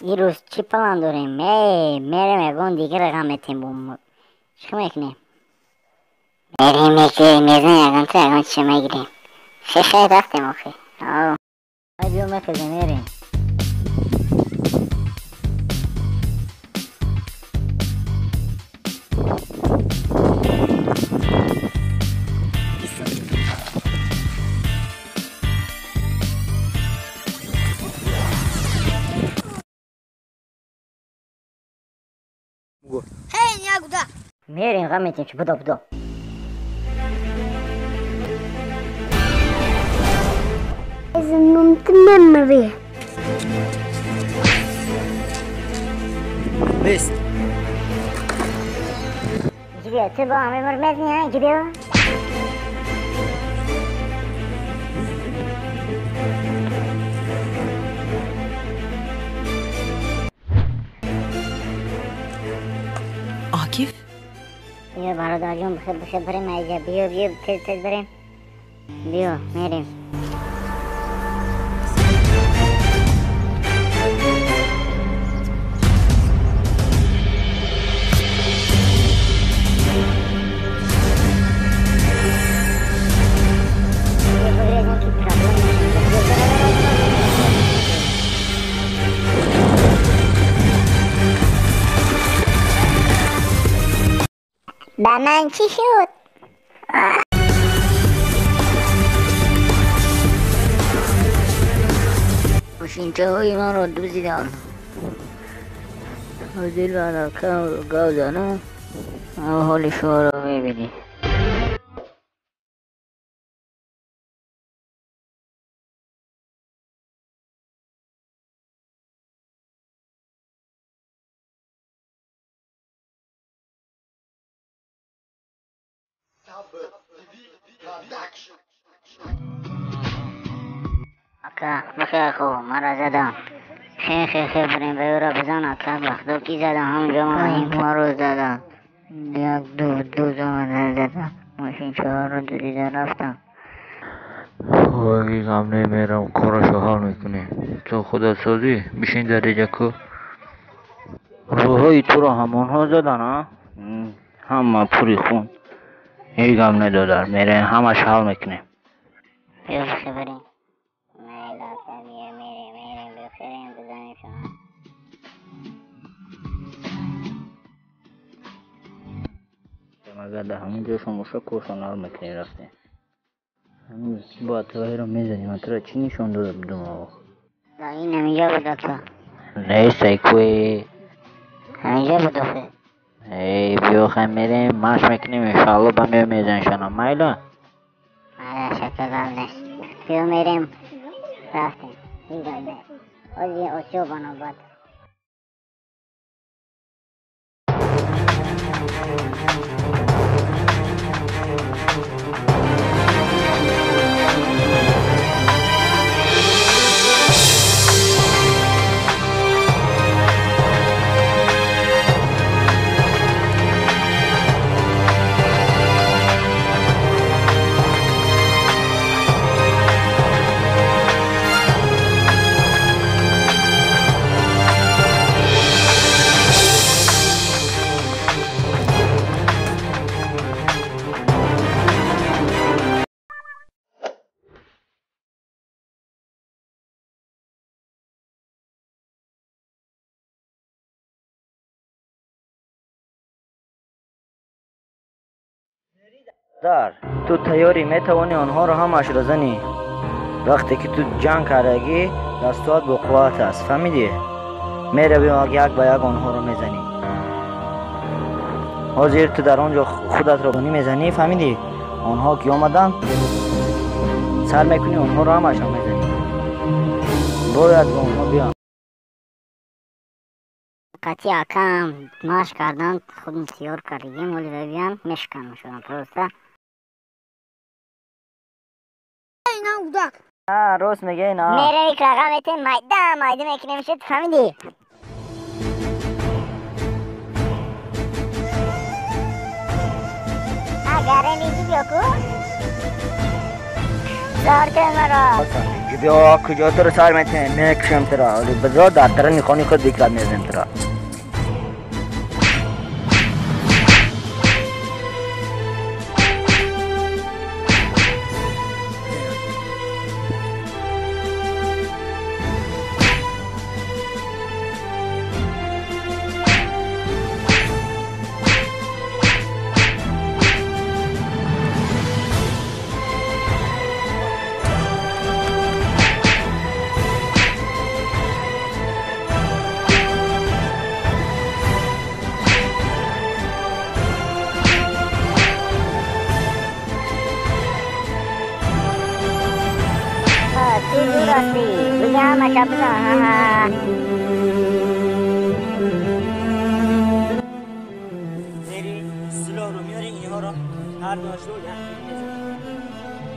این روز چی پلان داریم؟ میریم یگان دیگه رقم میتیم بوم. چی میکنیم؟ میریم یکی میزن یگان تو یگان چی میگیریم؟ خیلی رفتیم آخه. آه. بیا میخوزیم میریم. میریم غم میتیم چه بدو بدو. بیست. جیبیا تو با همه مر مزنی ها جیبیا. Akif? بیا برادر جون بخیر بخیر بریم اینجا. بیا بیا تیز تیز بریم. بیا میریم. به من چی شد؟ ماشینچه های من را دزدیدن. حاضر علاقه رو گاو زنم حال شما را میبینی. اکا بخیر خو مرا زدم. خیر خیر خیر بریم به را بزن اکا بخدا کی زدم همونجا ما رو زدم. یک دو دو زمان زدم. ماشین چهار رو دزدیدن رفتم. اگه غم نمیرم کارشو حل میکنی. تو خدا سازی بشین در اینجا کو روحای تو رو همونها زدن ها؟ همه پوری خون. هیچ غم ندادر میره همش حل میکنیم. بیا بخیر بریم. میره میریم بخیریم بزنیم شما. مگر در همونجا شما کورشان حل میکنیم رفتیم. با توهی رو میزنیم. من تو را چی نشون داده بودم آقا؟ این همینجا بود اکا. نیست ای کوی همینجا بود آخه. ای بیا خیلی میریم ماش میکنیم انشاءالله با میو میزن شنا مایلا. آره شکر غم نیست. بیا میریم رفتیم. این غم نیست. اوزی اوسیو بانو باد. در تو تیاری میتوانی آنها را همش را زنی. Вақте ки ту ҷанг кардагӣ, дастуат бо қувват аст, фаҳмидӣ? Меравӣ як ба як онҳоро мезанӣ. Ҳозир ту дар он ҷо худатро мезанӣ, фаҳмидӣ? Онҳо ки омаданд, сар мекунӣ, онҳоро ҳамашон мезанӣ. Бояд ба онҳо биён. Қати акам машқ кардан худм тиёр кардагим, оли биён мешканам шудам просто. Инам гудак. Рост мегӯӣ, на. Меравӣ рақам метем, майда майда мекунем шуд, фаҳмидӣ? Агарем иди биё ку. Зор кун маро. Биё, куҷо туро сар метем, мекушам туро. Бизор дар даруни хони худ бикрад мезанем туро. Ту дур ҳастӣ, бига ҳамаша бизан. Ҳа, мери силоҳро меёри, инҳоро ҳар дуашро як